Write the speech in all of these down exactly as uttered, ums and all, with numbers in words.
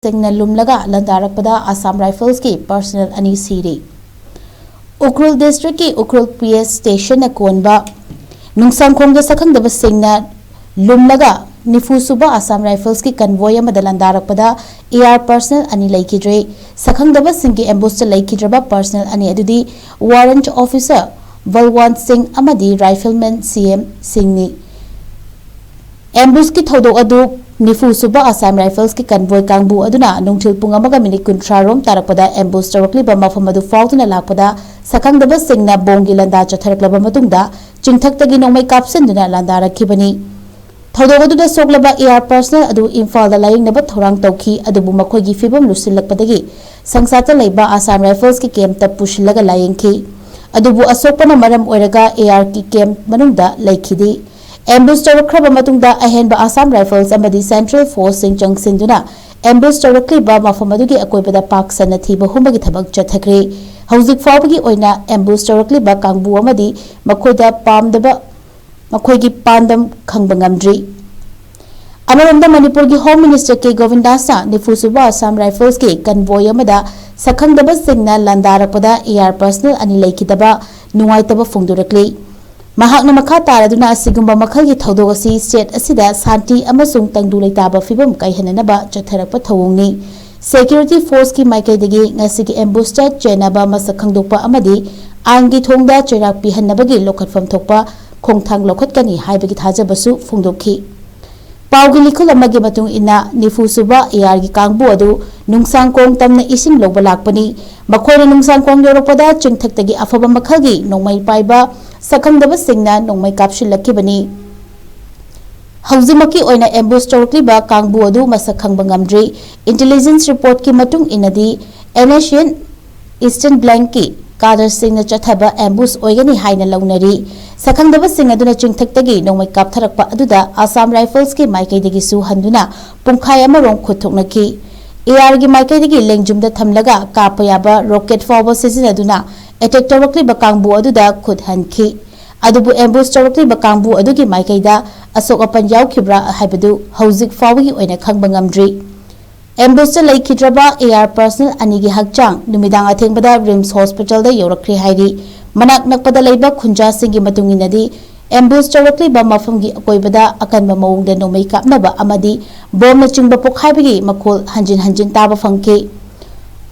ꯁꯤꯡꯅ ꯂꯨꯝꯂꯒ ꯂꯥꯟꯗꯥꯔꯛꯄꯗ Assam Riflesꯀꯤ personnel ꯑꯅꯤ ꯁꯤꯔꯤ꯫ Ukhrul districtꯀꯤ Ukhrul PS stationꯅ ꯀꯣꯟꯕ ꯅꯨꯡꯁꯥꯡꯈꯣꯡꯗ ꯁꯛꯈꯪꯗꯕꯁꯤꯡꯅ ꯂꯨꯝꯂꯒ ꯅꯤꯐꯨ ꯁꯨꯕ Assam Riflesꯀꯤ convoy ꯑꯃꯗ ꯂꯥꯟꯗꯥꯔꯛꯄꯗ AR personnel ꯑꯅꯤ ꯂꯩꯈꯤꯗ꯭ꯔꯦ꯫ ꯁꯛꯈꯪꯗꯕꯁꯤꯡꯒꯤ ambushꯇ ꯂꯩꯈꯤꯗ꯭ꯔꯕ personnel ꯑꯅꯤ ꯑꯗꯨꯗꯤ warrant officer ꯕꯜꯋꯥꯟ ꯁꯤꯡ ꯑꯃꯗꯤ rifleman CM ꯁꯤꯡꯅꯤ꯫ Ambushꯀꯤ ꯊꯧꯗꯣꯛ ꯑꯗꯨ ꯅꯤꯐꯨ ꯁꯨꯕ Assam Riflesꯀꯤ convoy ꯀꯥꯡꯕꯨ ꯑꯗꯨꯅ ꯅꯨꯡꯊꯤꯜ ꯄꯨꯡ ꯑꯃꯒ minute ꯀꯨꯟꯊ꯭ꯔꯥ ꯔꯣꯝ ꯇꯥꯔꯛꯄꯗ ambush ꯇꯧꯔꯛꯂꯤꯕ ꯃꯐꯝ ꯑꯗꯨ ꯐꯥꯎꯗꯨꯅ ꯂꯥꯛꯄꯗ ꯁꯛꯈꯪꯗꯕꯁꯤꯡꯅ ꯕꯣꯝꯒꯤ ꯂꯥꯟꯗꯥ ꯆꯠꯊꯔꯛꯂꯕ ꯃꯇꯨꯡꯗ ꯆꯤꯡꯊꯛꯇꯒꯤ ꯅꯣꯡꯃꯩ ꯀꯥꯞꯁꯤꯟꯗꯨꯅ ꯂꯥꯟꯗꯥꯔꯛꯈꯤꯕꯅꯤ꯫ ꯊꯧꯗꯣꯛ ꯑꯗꯨꯗ ꯁꯣꯛꯂꯕ AR personnel ꯑꯗꯨ ꯏꯝꯐꯥꯜꯗ ꯂꯥꯌꯦꯡꯅꯕ ꯊꯧꯔꯥꯡ ꯇꯧꯈꯤ, ꯑꯗꯨꯕꯨ ꯃꯈꯣꯏꯒꯤ ꯐꯤꯕꯝ ꯂꯨꯁꯤꯜꯂꯛꯄꯗꯒꯤ ꯁꯪꯁꯥꯠꯇ ꯂꯩꯕ Assam Riflesꯀꯤ campꯇ ꯄꯨꯁꯤꯜꯂꯒ ꯂꯥꯌꯦꯡꯈꯤ꯫ ꯑꯗꯨꯕꯨ ꯑꯁꯣꯛꯄꯅ ꯃꯔꯝ ꯑꯣꯏꯔꯒ ARꯒꯤ camp ꯃꯅꯨꯡꯗ ꯂꯩꯈꯤꯗꯦ꯫ Ambush ꯇꯧꯔꯛꯈ꯭ꯔꯕ ꯃꯇꯨꯡꯗ ꯑꯍꯦꯟꯕ Assam Rifles ꯑꯃꯗꯤ Central Forceꯁꯤꯡ ꯆꯪꯁꯤꯟꯗꯨꯅ ambush ꯇꯧꯔꯛꯂꯤꯕ ꯃꯐꯝ ꯑꯗꯨꯒꯤ ꯑꯀꯣꯏꯕꯗ ꯄꯥꯛ ꯁꯟꯅ ꯊꯤꯕ ꯍꯨꯝꯕꯒꯤ ꯊꯕꯛ ꯆꯠꯊꯈ꯭ꯔꯦ꯫ ꯍꯧꯖꯤꯛ ꯐꯥꯎꯕꯒꯤ ꯑꯣꯏꯅ ambush ꯇꯧꯔꯛꯂꯤꯕ ꯀꯥꯡꯕꯨ ꯑꯃꯗꯤ ꯃꯈꯣꯏꯗ ꯄꯥꯝꯗꯕ, ꯃꯈꯣꯏꯒꯤ ꯄꯥꯟꯗꯝ ꯈꯪꯕ ꯉꯝꯗ꯭ꯔꯤ꯫ ꯑꯃꯔꯣꯝꯗ ꯃꯅꯤꯄꯨꯔꯒꯤ Home Minister ꯀꯦ ꯒꯣꯕꯤꯟꯗꯥꯁꯅ ꯅꯤꯐꯨ ꯁꯨꯕ Assam Riflesꯀꯤ convoy ꯑꯃꯗ ꯁꯛꯈꯪꯗꯕꯁꯤꯡꯅ ꯂꯥꯟꯗꯥꯔꯛꯄꯗ AR personnel ꯑꯅꯤ ꯂꯩꯈꯤꯗꯕ ꯅꯨꯡꯉꯥꯏꯇꯕ ꯐꯣꯡꯗꯣꯔꯛꯂꯤ꯫ ꯃꯍꯥꯛꯅ ꯃꯈꯥ ꯇꯥꯔꯗꯨꯅ ꯑꯁꯤꯒꯨꯝꯕ ꯃꯈꯜꯒꯤ ꯊꯧꯗꯣꯛ ꯑꯁꯤ state ꯑꯁꯤꯗ ꯁꯥꯟꯇꯤ ꯑꯃꯁꯨꯡ ꯇꯪꯗꯨ ꯂꯩꯇꯥꯕ ꯐꯤꯕꯝ ꯀꯥꯏꯍꯟꯅꯅꯕ ꯆꯠꯊꯔꯛꯄ ꯊꯧꯑꯣꯡꯅꯤ꯫ Security forceꯀꯤ ꯃꯥꯏꯀꯩꯗꯒꯤ ꯉꯁꯤꯒꯤ ambushꯇ ꯆꯦꯟꯅꯕ ꯃꯁꯛ ꯈꯪꯗꯣꯛꯄ ꯑꯃꯗꯤ ꯑꯥꯏꯟꯒꯤ ꯊꯣꯡꯗ ꯆꯩꯔꯥꯛ ꯄꯤꯍꯟꯅꯕꯒꯤ ꯂꯧꯈꯠꯐꯝ ꯊꯣꯛꯄ ꯈꯣꯡꯊꯥꯡ ꯂꯧꯈꯠꯀꯅꯤ ꯍꯥꯏꯕꯒꯤ ꯊꯥꯖꯕꯁꯨ ꯐꯣꯡꯗꯣꯛꯈꯤ꯫ ꯄꯥꯎꯒꯤ ꯂꯤꯈꯨꯜ ꯑꯃꯒꯤ ꯃꯇꯨꯡ ꯏꯟꯅ, ꯅꯤꯐꯨ ꯁꯨꯕ ARꯒꯤ ꯀꯥꯡꯕꯨ ꯑꯗꯨ ꯅꯨꯡꯁꯥꯡꯈꯣꯡ ꯇꯝꯅ ꯏꯁꯤꯡ ꯂꯧꯕ ꯂꯥꯛꯄꯅꯤ꯫ ꯃꯈꯣꯏꯅ ꯅꯨꯡꯁꯥꯡꯈꯣꯡ ꯌꯧꯔꯛꯄꯗ ꯆꯤꯡꯊꯛꯇꯒꯤ ꯑꯐꯕ ꯃꯈꯜꯒꯤ ꯅꯣꯡꯃꯩ ꯄꯥꯏꯕ ꯁꯛꯈꯪꯗꯕꯁꯤꯡꯅ ꯅꯣꯡꯃꯩ ꯀꯥꯞꯁꯤꯜꯂꯛꯈꯤꯕꯅꯤ꯫ ꯍꯧꯖꯤꯛꯃꯛꯀꯤ ꯑꯣꯏꯅ ambush ꯇꯧꯔꯛꯂꯤꯕ ꯀꯥꯡꯕꯨ ꯑꯗꯨ ꯃꯁꯛ ꯈꯪꯕ ꯉꯝꯗ꯭ꯔꯤ꯫ Intelligence reportꯀꯤ ꯃꯇꯨꯡ ꯏꯟꯅꯗꯤ, NSCN Eastern Flankꯀꯤ cadreꯁꯤꯡꯅ ꯆꯠꯊꯕ ambush ꯑꯣꯏꯒꯅꯤ ꯍꯥꯏꯅ ꯂꯧꯅꯔꯤ꯫ ꯁꯛꯈꯪꯗꯕꯁꯤꯡ ꯑꯗꯨꯅ ꯆꯤꯡꯊꯛꯇꯒꯤ ꯅꯣꯡꯃꯩ ꯀꯥꯞꯊꯔꯛꯄ ꯑꯗꯨꯗ Assam Riflesꯀꯤ ꯃꯥꯏꯀꯩꯗꯒꯤꯁꯨ ꯍꯟꯗꯨꯅ ꯄꯨꯡꯈꯥꯏ ꯑꯃꯔꯣꯝ ꯈꯨꯠ ꯊꯣꯛꯅꯈꯤ꯫ ARꯒꯤ ꯃꯥꯏꯀꯩꯗꯒꯤ ꯂꯦꯡꯖꯨꯝꯗ ꯊꯝꯂꯒ ꯀꯥꯞꯄ ꯌꯥꯕ rocket ꯐꯥꯎꯕ ꯁꯤꯖꯤꯟꯅꯗꯨꯅ attack ꯇꯧꯔꯛꯂꯤꯕ ꯀꯥꯡꯕꯨ ꯑꯗꯨꯗ ꯈꯨꯠ ꯍꯟꯈꯤ꯫ ꯑꯗꯨꯕꯨ ambush ꯇꯧꯔꯛꯂꯤꯕ ꯀꯥꯡꯕꯨ ꯑꯗꯨꯒꯤ ꯃꯥꯏꯀꯩꯗ ꯑꯁꯣꯛ ꯑꯄꯟ ꯌꯥꯎꯈꯤꯕ꯭ꯔꯥ ꯍꯥꯏꯕꯗꯨ ꯍꯧꯖꯤꯛ ꯐꯥꯎꯕꯒꯤ ꯑꯣꯏꯅ ꯈꯪꯕ ꯉꯝꯗ꯭ꯔꯤ꯫ ꯑꯦꯝꯕꯨꯁꯇ ꯂꯩꯈꯤꯗ꯭ꯔꯕ ꯑꯦ ꯑꯥꯔ ꯄꯔꯁꯅꯦꯜ ꯑꯅꯤꯒꯤ ꯍꯛꯆꯥꯡ ꯅꯨꯃꯤꯗꯥꯡ ꯑꯊꯦꯡꯕꯗ ꯔꯤꯝꯁ ꯍꯣꯁꯄꯤꯇꯥꯜꯗ ꯌꯧꯔꯛꯈ꯭ꯔꯦ ꯍꯥꯏꯔꯤ꯫ ꯃꯅꯥꯛ ꯅꯛꯄꯗ ꯂꯩꯕ ꯈꯨꯟꯖꯥꯁꯤꯡꯒꯤ ꯃꯇꯨꯡ ꯏꯟꯅꯗꯤ, ꯑꯦꯝꯕꯨꯁ ꯇꯧꯔꯛꯂꯤꯕ ꯃꯐꯝꯒꯤ ꯑꯀꯣꯏꯕꯗ ꯑꯀꯟꯕ ꯃꯑꯣꯡꯗ ꯅꯣꯡꯃꯩ ꯀꯥꯞꯅꯕ ꯑꯃꯗꯤ ꯕꯣꯝꯅꯆꯤꯡꯕ ꯄꯣꯈꯥꯏꯕꯒꯤ ꯃꯈꯣꯜ ꯍꯟꯖꯤꯟ ꯍꯟꯖꯤꯟ ꯇꯥꯕ ꯐꯪꯈꯤ꯫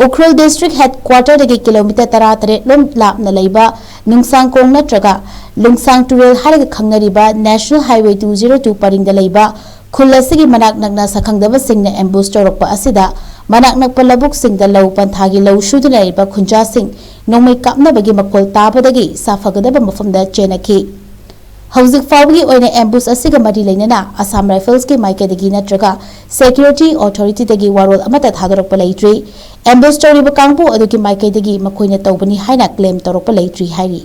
ꯎꯈ꯭ꯔꯨꯜ ꯗꯤꯁꯇ꯭ꯔꯤꯛ ꯍꯦꯗꯀ꯭ꯋꯥꯇꯔꯗꯒꯤ ꯀꯤꯂꯣꯃꯤꯇꯔ ꯇꯔꯥꯇꯔꯦꯠ ꯂꯣꯝ ꯂꯥꯞꯅ ꯂꯩꯕ ꯅꯨꯡꯁꯥꯡꯈꯣꯡ ꯅꯠꯇ꯭ꯔꯒ ꯂꯨꯡꯁꯥꯡ ꯇꯨꯔꯦꯜ ꯍꯥꯏꯔꯒ ꯈꯪꯅꯔꯤꯕ national highway two zero two ꯄꯔꯤꯡꯗ ꯂꯩꯕ ꯈꯨꯜ ꯑꯁꯤꯒꯤ ꯃꯅꯥꯛ ꯅꯛꯅ ꯁꯛꯈꯪꯗꯕꯁꯤꯡꯅ ꯑꯦꯝꯕꯨꯁ ꯇꯧꯔꯛꯄ ꯑꯁꯤꯗ ꯃꯅꯥꯛ ꯅꯛꯄ ꯂꯧꯕꯨꯛꯁꯤꯡꯗ ꯂꯧ ꯄꯟꯊꯥꯒꯤ ꯂꯧ ꯁꯨꯗꯨꯅ ꯂꯩꯔꯤꯕ ꯈꯨꯟꯖꯥꯁꯤꯡ ꯅꯣꯡꯃꯩ ꯀꯥꯞꯅꯕꯒꯤ ꯃꯈꯣꯜ ꯇꯥꯕꯗꯒꯤ ꯁꯥꯐꯒꯗꯕ ꯃꯐꯝꯗ ꯆꯦꯟꯅꯈꯤ꯫ ꯍꯧꯖꯤꯛ ꯐꯥꯎꯕꯒꯤ ꯑꯣꯏꯅ ꯑꯦꯝꯕꯨꯁ ꯑꯁꯤꯒ ꯃꯔꯤ ꯂꯩꯅꯅ ꯑꯁꯥꯝ ꯔꯥꯏꯐꯜꯁꯀꯤ ꯃꯥꯏꯀꯩꯗꯒꯤ ꯅꯠꯇ꯭ꯔꯒ ꯁꯦꯀ꯭ꯌꯨꯔꯤꯇꯤ ꯑꯣꯊꯣꯔꯤꯇꯤꯗꯒꯤ ꯋꯥꯔꯣꯜ ꯑꯃꯠꯇ ꯊꯥꯗꯣꯔꯛꯄ ꯂꯩꯇ꯭ꯔꯤ꯫ ꯑꯦꯝꯕꯨꯁ ꯇꯧꯔꯤꯕ ꯀꯥꯡꯕꯨ ꯑꯗꯨꯒꯤ ꯃꯥꯏꯀꯩꯗꯒꯤ ꯃꯈꯣꯏꯅ ꯇꯧꯕꯅꯤ ꯍꯥꯏꯅ ꯀ꯭ꯂꯦꯝ ꯇꯧꯔꯛꯄ ꯂꯩꯇ꯭ꯔꯤ ꯍꯥꯏꯔꯤ꯫